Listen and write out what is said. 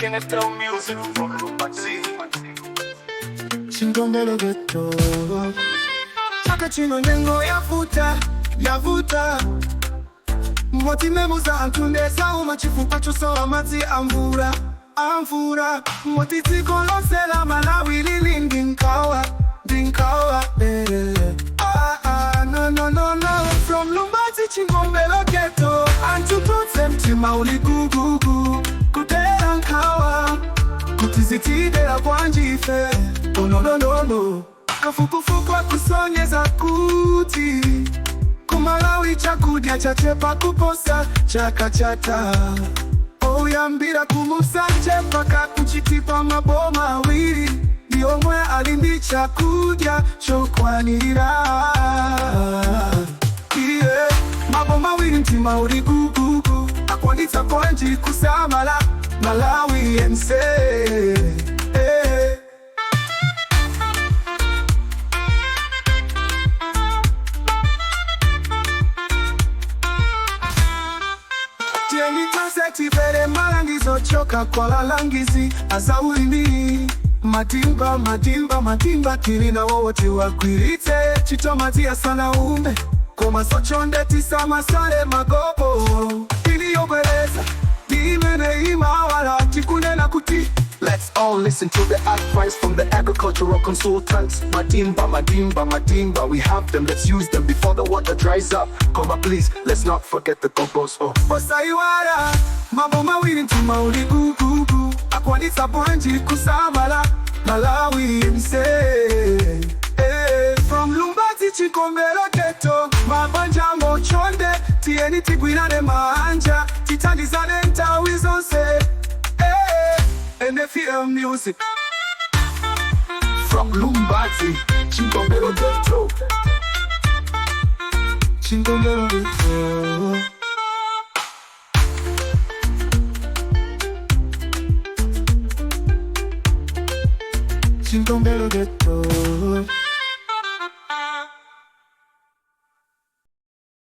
NFL Music from Lumbadzi. Chingombelo Ghetto. Chaka chino nyengo yavuta, yavuta, moti mbewu za anthu nde zauma chifukwa chosowa madzi amvula, amvula, moti dziko lonse la Malawi lili ndi nkhawa, ndi nkhawa, eh. Ah, ah, no, no, no, no. From Lumbadzi, Chingombelo Ghetto, anthu tonse mtima uli gugugu kudera nkhawa kuti zitidera bwanji ife. Oh, no, no, no, no. Kafukufuku akusonyeza kuti kumalawi chakudya chachepa kuposa chaka chatha. Oyambira kumusanje mpaka kuchitipa, maboma awiri ndi omwe ali ndi chakudya chokwanira. Iye maboma awiri, mtima uli gugugu, akwanitsa bwanji kusamala Malawi yense, eh. Tiyeni tonse timvere malangizo ochoka kwa alangizi azaulimi. Madimba, madimba, madimba tili nawo, tiwagwiritse ntchito madzi asanaume, komanso chonde tisamasale magobo iliyobwereza imene imawala tikunena kuti Let's all listen to the advice from the agricultural consultants. Madimba, Madimba, Madimba, we have them. Let's use them before the water dries up. Koma, please, let's not forget the gobos. Oh. Osaiwala maboma awiri, mtima uli gugugu, akwanitsa bwanji kusamala Malawi yense, eh. From Lumbadzi, Chikombero Ghetto, mabanja chonde tiyeni tigwirane manja tithandizane nthawi zonse, eh. NFL Music. From Lumbadzi, Chingombero Ghetto. Chingombero Ghetto. Chingombero Ghetto.